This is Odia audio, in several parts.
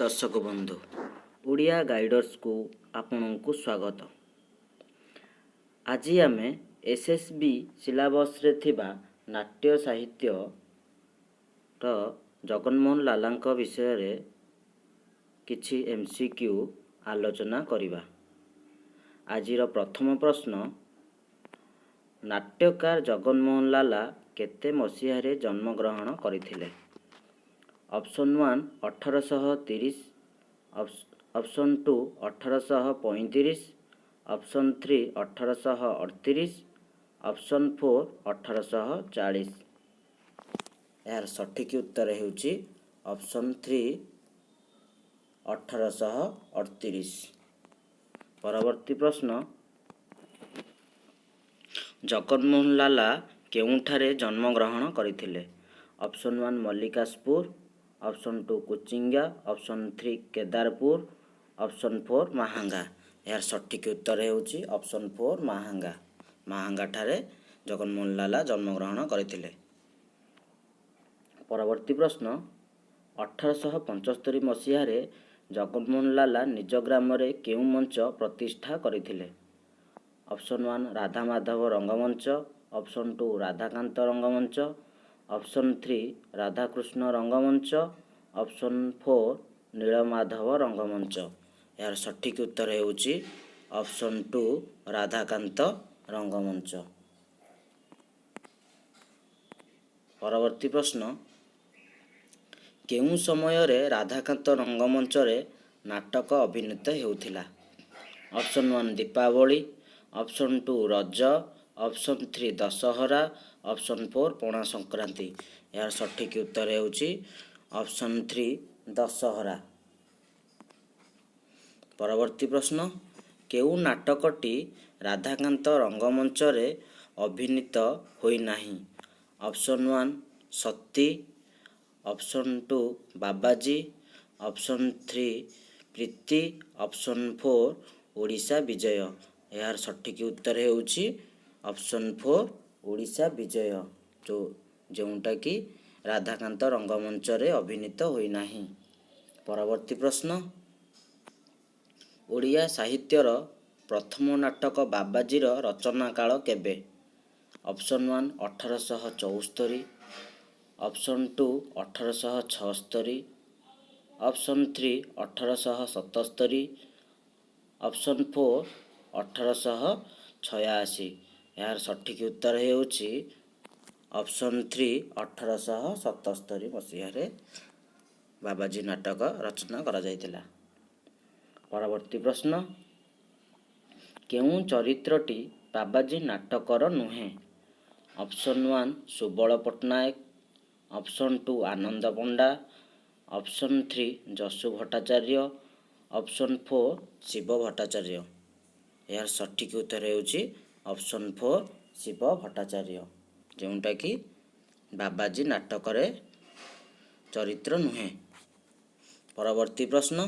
ଦର୍ଶକ ବନ୍ଧୁ, ଓଡ଼ିଆ ଗାଇଡ଼ର୍ସକୁ ଆପଣଙ୍କୁ ସ୍ୱାଗତ। ଆଜି ଆମେ ଏସ୍ ଏସ୍ ବି ସିଲାବସ୍ରେ ଥିବା ନାଟ୍ୟ ସାହିତ୍ୟର ଜଗନ୍ମୋହନ ଲାଲାଙ୍କ ବିଷୟରେ କିଛି ଏମ୍ ସି କ୍ୟୁ ଆଲୋଚନା କରିବା। ଆଜିର ପ୍ରଥମ ପ୍ରଶ୍ନ, ନାଟ୍ୟକାର ଜଗନ୍ମୋହନ ଲାଲା କେତେ ମସିହାରେ ଜନ୍ମଗ୍ରହଣ କରିଥିଲେ? Option 1 1830, option 2 1835, option 3 1838, option 4 1840। ଏହାର ସଠିକ୍ ଉତ୍ତର ହେଉଛି ଅପସନ୍ 3 1838। ପରବର୍ତ୍ତୀ ପ୍ରଶ୍ନ, ଜଗନ୍ମୋହନ ଲାଲା କେଉଁଠାରେ ଜନ୍ମଗ୍ରହଣ କରିଥିଲେ? Option 1 Mallikashpur, option 2 Kuchinga, option 3 Kedarpur, option 4 Mahanga. ଏହାର ସଠିକ୍ ଉତ୍ତର ହେଉଛି ଅପସନ୍ 4 ମାହାଙ୍ଗା। ମାହାଙ୍ଗାଠାରେ ଜଗନ୍ମୋହନ ଲାଲା ଜନ୍ମଗ୍ରହଣ କରିଥିଲେ। ପରବର୍ତ୍ତୀ ପ୍ରଶ୍ନ, 1875 ମସିହାରେ ଜଗନ୍ମୋହନ ଲାଲା ନିଜ ଗ୍ରାମରେ କେଉଁ ମଞ୍ଚ ପ୍ରତିଷ୍ଠା କରିଥିଲେ? ଅପସନ୍ 1 ରାଧାମାଧବ ରଙ୍ଗମଞ୍ଚ, ଅପସନ୍ 2 ରାଧାକାନ୍ତ ରଙ୍ଗମଞ୍ଚ, ଅପସନ୍ 3 ରାଧାକୃଷ୍ଣ ରଙ୍ଗମଞ୍ଚ, ଅପସନ୍ 4 ନୀଳମାଧବ ରଙ୍ଗମଞ୍ଚ। ଏହାର ସଠିକ୍ ଉତ୍ତର ହେଉଛି ଅପସନ୍ 2 ରାଧାକାନ୍ତ ରଙ୍ଗମଞ୍ଚ। ପରବର୍ତ୍ତୀ ପ୍ରଶ୍ନ, କେଉଁ ସମୟରେ ରାଧାକାନ୍ତ ରଙ୍ଗମଞ୍ଚରେ ନାଟକ ଅଭିନୀତ ହେଉଥିଲା? Option 1 Deepavali, option 2 Raja, option 3 Dussehra, option 4 Pana Sankranti. ଏହାର ସଠିକ୍ ଉତ୍ତର ହେଉଛି ଅପସନ୍ 3 ଦଶହରା। ପରବର୍ତ୍ତୀ ପ୍ରଶ୍ନ, କେଉଁ ନାଟକଟି ରାଧାକାନ୍ତ ରଙ୍ଗମଞ୍ଚରେ ଅଭିନୀତ ହୋଇନାହିଁ? ଅପସନ୍ 1 ସତୀ, ଅପସନ୍ 2 ବାବାଜୀ, ଅପସନ୍ 3 ପ୍ରୀତି, ଅପସନ୍ 4 ଓଡ଼ିଶା ବିଜୟ। ଏହାର ସଠିକ୍ ଉତ୍ତର ହେଉଛି ଅପସନ୍ 4 ଓଡ଼ିଶା ବିଜୟ, ଯେଉଁଟାକି ରାଧାକାନ୍ତ ରଙ୍ଗମଞ୍ଚରେ ଅଭିନୀତ ହୋଇନାହିଁ। ପରବର୍ତ୍ତୀ ପ୍ରଶ୍ନ, ଓଡ଼ିଆ ସାହିତ୍ୟର ପ୍ରଥମ ନାଟକ ବାବାଜୀର ରଚନା କାଳ କେବେ? Option 1 1874, option 2 1876, option 3 1877, option 4 1886। ଏହାର ସଠିକ୍ ଉତ୍ତର ହେଉଛି ଅପସନ୍ 3 1877 ମସିହାରେ ବାବାଜୀ ନାଟକ ରଚନା କରାଯାଇଥିଲା। ପରବର୍ତ୍ତୀ ପ୍ରଶ୍ନ, କେଉଁ ଚରିତ୍ରଟି ବାବାଜୀ ନାଟକର ନୁହେଁ? ଅପସନ୍ 1 ସୁବଳ ପଟ୍ଟନାୟକ, ଅପସନ୍ 2 ଆନନ୍ଦ ପଣ୍ଡା, ଅପସନ୍ 3 ଯଶୁ ଭଟ୍ଟାଚାର୍ଯ୍ୟ, ଅପସନ୍ 4 ଶିବ ଭଟ୍ଟାଚାର୍ଯ୍ୟ। ଏହାର ସଠିକ୍ ଉତ୍ତର ହେଉଛି ଅପସନ୍ 4 ଶିବ ଭଟ୍ଟାଚାର୍ଯ୍ୟ, ଯେଉଁଟାକି ବାବାଜୀ ନାଟକରେ ଚରିତ୍ର ନୁହେଁ। ପରବର୍ତ୍ତୀ ପ୍ରଶ୍ନ,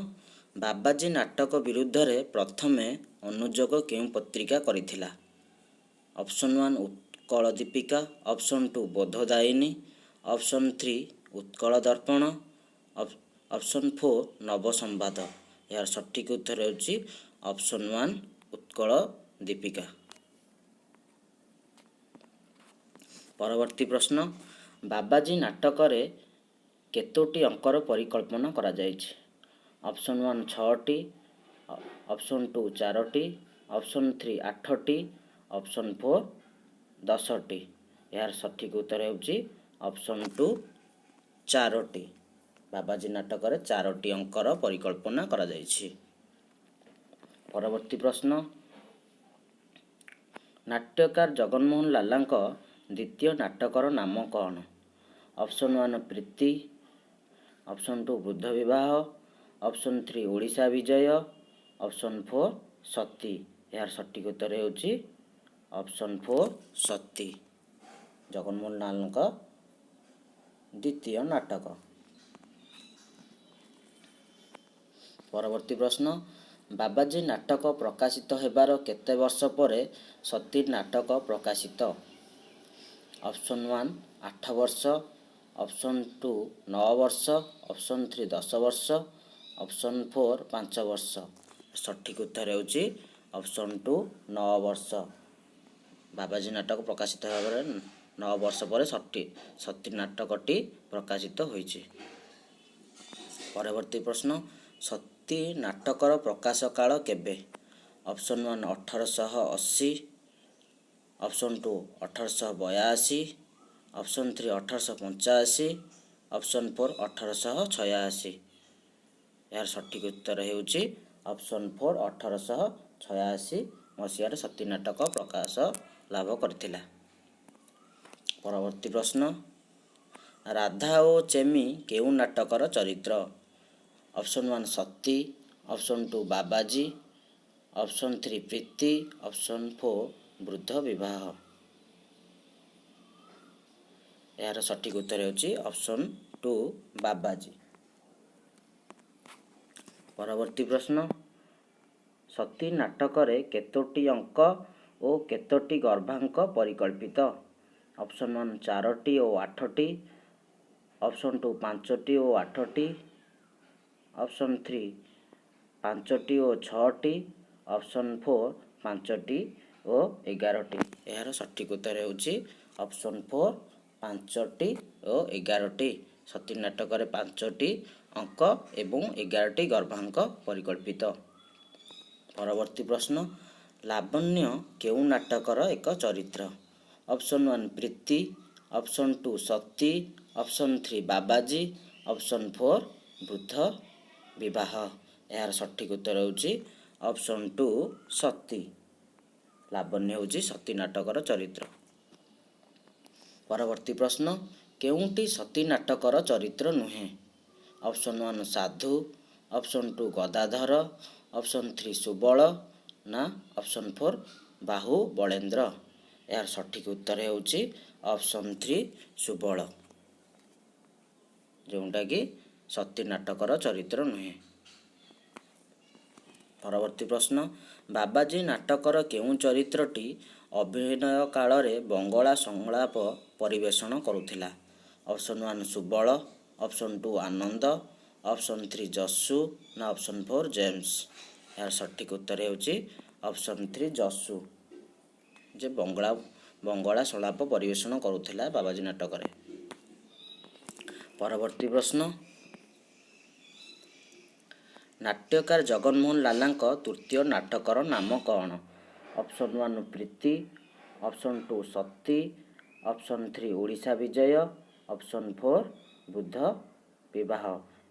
ବାବାଜୀ ନାଟକ ବିରୁଦ୍ଧରେ ପ୍ରଥମେ ଅନୁଯୋଗ କେଉଁ ପତ୍ରିକା କରିଥିଲା? Option 1 Utkal Dipika, option 2 Bodhadayini, option 3 Utkal Darpan, option 4 ନବସମ୍ବାଦ। ଏହାର ସଠିକ୍ ଉତ୍ତର ହେଉଛି ଅପସନ୍ 1 ଉତ୍କଳ ଦୀପିକା। ପରବର୍ତ୍ତୀ ପ୍ରଶ୍ନ, ବାବାଜୀ ନାଟକରେ କେତୋଟି ଅଙ୍କର ପରିକଳ୍ପନା କରାଯାଇଛି? ଅପସନ୍ 1 ଛଅଟି, ଅପସନ୍ 2 ଚାରୋଟି, ଅପସନ୍ 3 ଆଠଟି, ଅପସନ୍ 4 10ଟି। ଏହାର ସଠିକ୍ ଉତ୍ତର ହେଉଛି ଅପସନ୍ 2 ଚାରୋଟି। ବାବାଜୀ ନାଟକରେ ଚାରୋଟି ଅଙ୍କର ପରିକଳ୍ପନା କରାଯାଇଛି। ପରବର୍ତ୍ତୀ ପ୍ରଶ୍ନ, ନାଟ୍ୟକାର ଜଗନ୍ମୋହନ ଲାଲାଙ୍କ ଦ୍ୱିତୀୟ ନାଟକର ନାମ କ'ଣ? ଅପସନ୍ 1 ପ୍ରୀତି, ଅପସନ୍ 2 ବୃଦ୍ଧ ବିବାହ, ଅପସନ୍ 3 ଓଡ଼ିଶା ବିଜୟ, ଅପସନ୍ 4 ସତୀ। ଏହାର ସଠିକ୍ ଉତ୍ତର ହେଉଛି ଅପସନ୍ 4 ସତୀ, ଜଗନ୍ମୋହନ ଲାଲଙ୍କ ଦ୍ୱିତୀୟ ନାଟକ। ପରବର୍ତ୍ତୀ ପ୍ରଶ୍ନ, ବାବାଜୀ ନାଟକ ପ୍ରକାଶିତ ହେବାର କେତେ ବର୍ଷ ପରେ ସତୀ ନାଟକ ପ୍ରକାଶିତ? ଅପସନ୍ 1 8 ବର୍ଷ, ଅପସନ୍ 2 9 ବର୍ଷ, ଅପସନ୍ 3 10 ବର୍ଷ, ଅପସନ୍ ଫୋର୍, 5 ବର୍ଷ। ସଠିକ୍ ଉତ୍ତର ହେଉଛି ଅପସନ୍ ଟୁ, 9 ବର୍ଷ। ବାବାଜୀ ନାଟକ ପ୍ରକାଶିତ ହେବା ପରେ 9 ବର୍ଷ ପରେ ସତୀ ସତୀ ନାଟକଟି ପ୍ରକାଶିତ ହୋଇଛି। ପରବର୍ତ୍ତୀ ପ୍ରଶ୍ନ, ସତୀ ନାଟକର ପ୍ରକାଶ କାଳ କେବେ? Option one, 1880। Option two, 1882। Option three, 1885। Option four, 1886। ଏହାର ସଠିକ୍ ଉତ୍ତର ହେଉଛି ଅପସନ୍ ଫୋର୍, 1886 ମସିହାରେ ସତୀ ନାଟକ ପ୍ରକାଶ ଲାଭ କରିଥିଲା। ପରବର୍ତ୍ତୀ ପ୍ରଶ୍ନ, ରାଧା ଓ ଚେମି କେଉଁ ନାଟକର ଚରିତ୍ର? ଅପସନ୍ ୱାନ୍, ସତୀ। ଅପସନ୍ ଟୁ, ବାବାଜୀ। ଅପସନ୍ ଥ୍ରୀ, ପ୍ରୀତି। Option four, Briddha Bibaha. ଏହାର ସଠିକ୍ ଉତ୍ତର ହେଉଛି ଅପସନ୍ ଟୁ, ବାବାଜୀ। ପରବର୍ତ୍ତୀ ପ୍ରଶ୍ନ, ସତୀ ନାଟକରେ କେତୋଟି ଅଙ୍କ ଓ କେତୋଟି ଗର୍ଭାଙ୍କ ପରିକଳ୍ପିତ? ଅପସନ୍ ୱାନ୍, ଚାରୋଟି ଓ ଆଠଟି। ଅପସନ୍ ଟୁ, ପାଞ୍ଚଟି ଓ ଆଠଟି। ଅପସନ୍ ଥ୍ରୀ, ପାଞ୍ଚଟି ଓ ଛଅଟି। ଅପସନ୍ ଫୋର୍, ପାଞ୍ଚଟି ଓ 11ଟି। ଏହାର ସଠିକ୍ ଉତ୍ତର ହେଉଛି ଅପସନ୍ ଫୋର୍, ପାଞ୍ଚଟି ଓ 11ଟି। ସତୀ ନାଟକରେ ପାଞ୍ଚଟି ଅଙ୍କ ଏବଂ 11ଟି ଗର୍ଭାଙ୍କ ପରିକଳ୍ପିତ। ପରବର୍ତ୍ତୀ ପ୍ରଶ୍ନ, ଲାବଣ୍ୟ କେଉଁ ନାଟକର ଏକ ଚରିତ୍ର? ଅପସନ୍ ୱାନ୍, ପ୍ରୀତି। ଅପସନ୍ ଟୁ, ସତୀ। ଅପସନ୍ ଥ୍ରୀ, ବାବାଜୀ। Option four, Briddha Bibaha. ଏହାର ସଠିକ୍ ଉତ୍ତର ହେଉଛି ଅପସନ୍ ଟୁ, ସତୀ। ଲାବଣ୍ୟ ହେଉଛି ସତୀ ନାଟକର ଚରିତ୍ର। ପରବର୍ତ୍ତୀ ପ୍ରଶ୍ନ, କେଉଁଟି ସତୀ ନାଟକର ଚରିତ୍ର ନୁହେଁ? Option one, Sadhu. Option two, Gadadhar. Option three, Subal. ନା ଅପସନ୍ ଫୋର୍, ବାହୁ ବଳେନ୍ଦ୍ର। ଏହାର ସଠିକ୍ ଉତ୍ତର ହେଉଛି ଅପସନ୍ ଥ୍ରୀ, ସୁବଳ, ଯେଉଁଟାକି ସତୀ ନାଟକର ଚରିତ୍ର ନୁହେଁ। ପରବର୍ତ୍ତୀ ପ୍ରଶ୍ନ, ବାବାଜୀ ନାଟକର କେଉଁ ଚରିତ୍ରଟି ଅଭିନୟ କାଳରେ ବଙ୍ଗଳା ସଂଳାପ ପରିବେଷଣ କରୁଥିଲା? Option one, Subal. Option two, Ananda. Option three, Jashu. ନା ଅପସନ୍ ଫୋର୍, ଜେମ୍ସ। ଏହାର ସଠିକ୍ ଉତ୍ତର ହେଉଛି ଅପସନ୍ ଥ୍ରୀ, ଯଶୁ, ଯେ ବଙ୍ଗଳା ବଙ୍ଗଳା ସଂଳାପ ପରିବେଷଣ କରୁଥିଲା ବାବାଜୀ ନାଟକରେ। ପରବର୍ତ୍ତୀ ପ୍ରଶ୍ନ, ନାଟ୍ୟକାର ଜଗନମୋହନ ଲାଲାଙ୍କ ତୃତୀୟ ନାଟକର ନାମ କ'ଣ? ଅପସନ୍ ୱାନ୍, ପ୍ରୀତି। ଅପସନ୍ ଟୁ, ସତୀ। Option three, Odisha Bijay. Option four, Briddha Bibaha.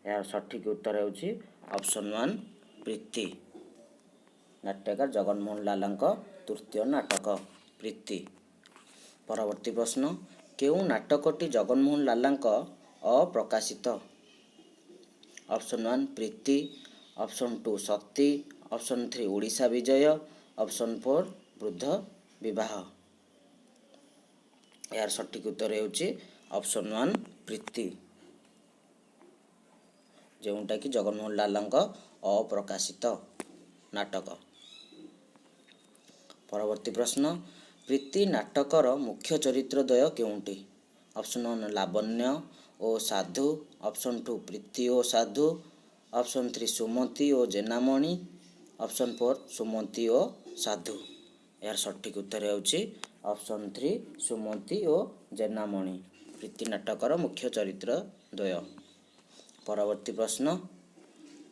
ଏହାର ସଠିକ୍ ଉତ୍ତର ହେଉଛି ଅପସନ୍ ୱାନ୍, ପ୍ରୀତି। ନାଟ୍ୟକାର ଜଗନମୋହନ ଲାଲାଙ୍କ ତୃତୀୟ ନାଟକ ପ୍ରୀତି। ପରବର୍ତ୍ତୀ ପ୍ରଶ୍ନ, କେଉଁ ନାଟକଟି ଜଗନମୋହନ ଲାଲାଙ୍କ ଅପ୍ରକାଶିତ? ଅପସନ୍ ୱାନ୍, ପ୍ରୀତି। ଅପସନ୍ ଟୁ, ସତୀ। Option three, Odisha Bijay. Option four, Briddha Bibaha. ଏହାର ସଠିକ୍ ଉତ୍ତର ହେଉଛି ଅପସନ୍ ୱାନ୍, ପ୍ରୀତି, ଯେଉଁଟାକି ଜଗନମୋହନ ଲାଲାଙ୍କ ଅପ୍ରକାଶିତ ନାଟକ। ପରବର୍ତ୍ତୀ ପ୍ରଶ୍ନ, ପ୍ରୀତି ନାଟକର ମୁଖ୍ୟ ଚରିତ୍ର ଦ୍ୱୟ କେଉଁଟି? ଅପସନ୍ ୱାନ୍, ଲାବଣ୍ୟ ଓ ସାଧୁ। ଅପସନ୍ ଟୁ, ପ୍ରୀତି ଓ ସାଧୁ। ଅପସନ୍ ଥ୍ରୀ, ସୁମତି ଓ ଜେନାମଣି। ଅପସନ୍ ଫୋର୍, ସୁମତି ଓ ସାଧୁ। ଏହାର ସଠିକ୍ ଉତ୍ତର ହେଉଛି ଅପସନ୍ ଥ୍ରୀ, ସୁମତି ଓ ଜେନାମଣି, ପ୍ରୀତି ନାଟକର ମୁଖ୍ୟ ଚରିତ୍ର ଦ୍ୱୟ। ପରବର୍ତ୍ତୀ ପ୍ରଶ୍ନ,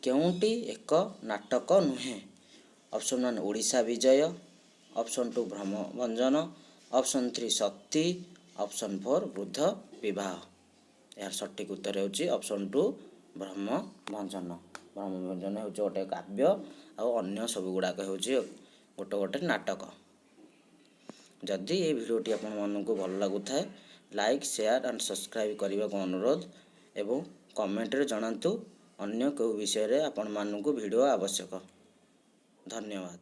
କେଉଁଟି ଏକ ନାଟକ ନୁହେଁ? Option one, Odisha Bijay. Option two, Bhramabhanjan. Option three, Sati. Option four, Briddha Bibaha. ଏହାର ସଠିକ୍ ଉତ୍ତର ହେଉଛି ଅପସନ୍ ଟୁ, ଭ୍ରମଭଞ୍ଜନ। ଭ୍ରମଭଞ୍ଜନ ହେଉଛି ଗୋଟେ କାବ୍ୟ, ଆଉ ଅନ୍ୟ ସବୁ ଗୁଡ଼ାକ ହେଉଛି ଗୋଟେ ଗୋଟେ ନାଟକ। ଯଦି ଏହି ଭିଡ଼ିଓଟି ଆପଣମାନଙ୍କୁ ଭଲ ଲାଗୁଥାଏ, ଲାଇକ୍, ସେୟାର ଆଣ୍ଡ ସବସ୍କ୍ରାଇବ୍ କରିବାକୁ ଅନୁରୋଧ ଏବଂ କମେଣ୍ଟରେ ଜଣାନ୍ତୁ ଅନ୍ୟ କେଉଁ ବିଷୟରେ ଆପଣମାନଙ୍କୁ ଭିଡ଼ିଓ ଆବଶ୍ୟକ। ଧନ୍ୟବାଦ।